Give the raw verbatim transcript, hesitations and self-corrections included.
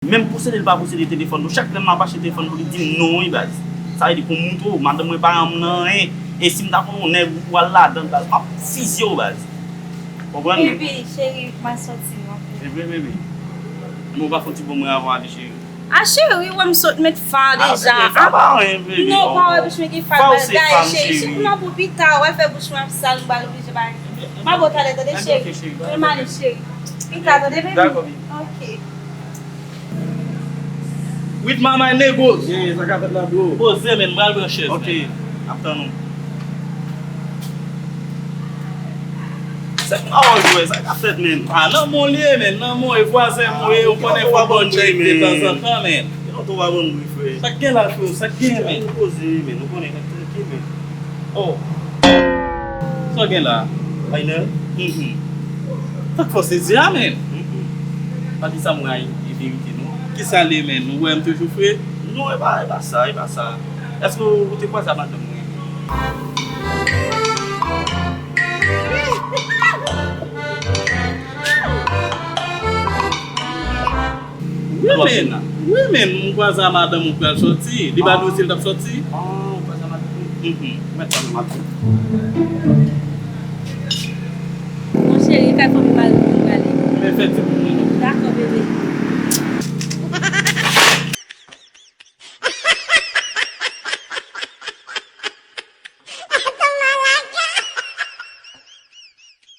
Menm posede l pa posede telefòn nou. Chak lè m ap achte telefòn pou li, di m non wi baz. Sa vle di pou m moutre w, madanm mwen pa renmen m nan anyen. E si m ta konn yon nèg ou pral ladan l baz, m ap fizye w baz. Konprann? Baby, cheri, m al sòti non. E vre, baby. Men w pa fè yon ti bon mwen avan ale, cheri. A cheri, wè m sot met fa deja. Fa pa anyen, baby. Non, pa wè bouch mwen gen fa bagay, cheri. Sou kouman pou pita, wè fè bouch mwen ap sal, m pral oblije bay. M ap bo talè, tande, cheri. Mwen m ale, cheri. Pita, tande, baby. Dakò, baby. Ok. With my, my niggas. Yeah, sa ka fèt la, bro. Poze, men, m pral pran chèz. Ok, ap tann ou. Sa k pa wè jwè, sa ka fèt, men. A, nan mon lye, men, nan mon, e vwazen mwen, ou konnen fò ban chèk detanzantan, men. Yo, tonton pa ban nou, frè. Sa k gen la, frè, sa k gen, men. Ou poze, men, ou konnen, nèg trankil, men. Oh. Sa w gen la? Ay, nèg. Mhm. Tank fò sezi a, men. Mhm. Pa di sa mwen a e verite, non. Kisa l ye, men? Ou wè m toujou fre? Non, e pa, e pa sa, e pa sa. Èske ou te kwaze a madanm mwen? Wi, men. Wi, men. M kwaze a madanm ou pral sòti. Li pa di w si l t ap sòti? Ah, ou kwaze a madanm ou? Mhm. Mèt sa nan madanm. Mon cheri, kay fanmi mari m prale. Men fè ti pou mwen, non. Dakò, bebe.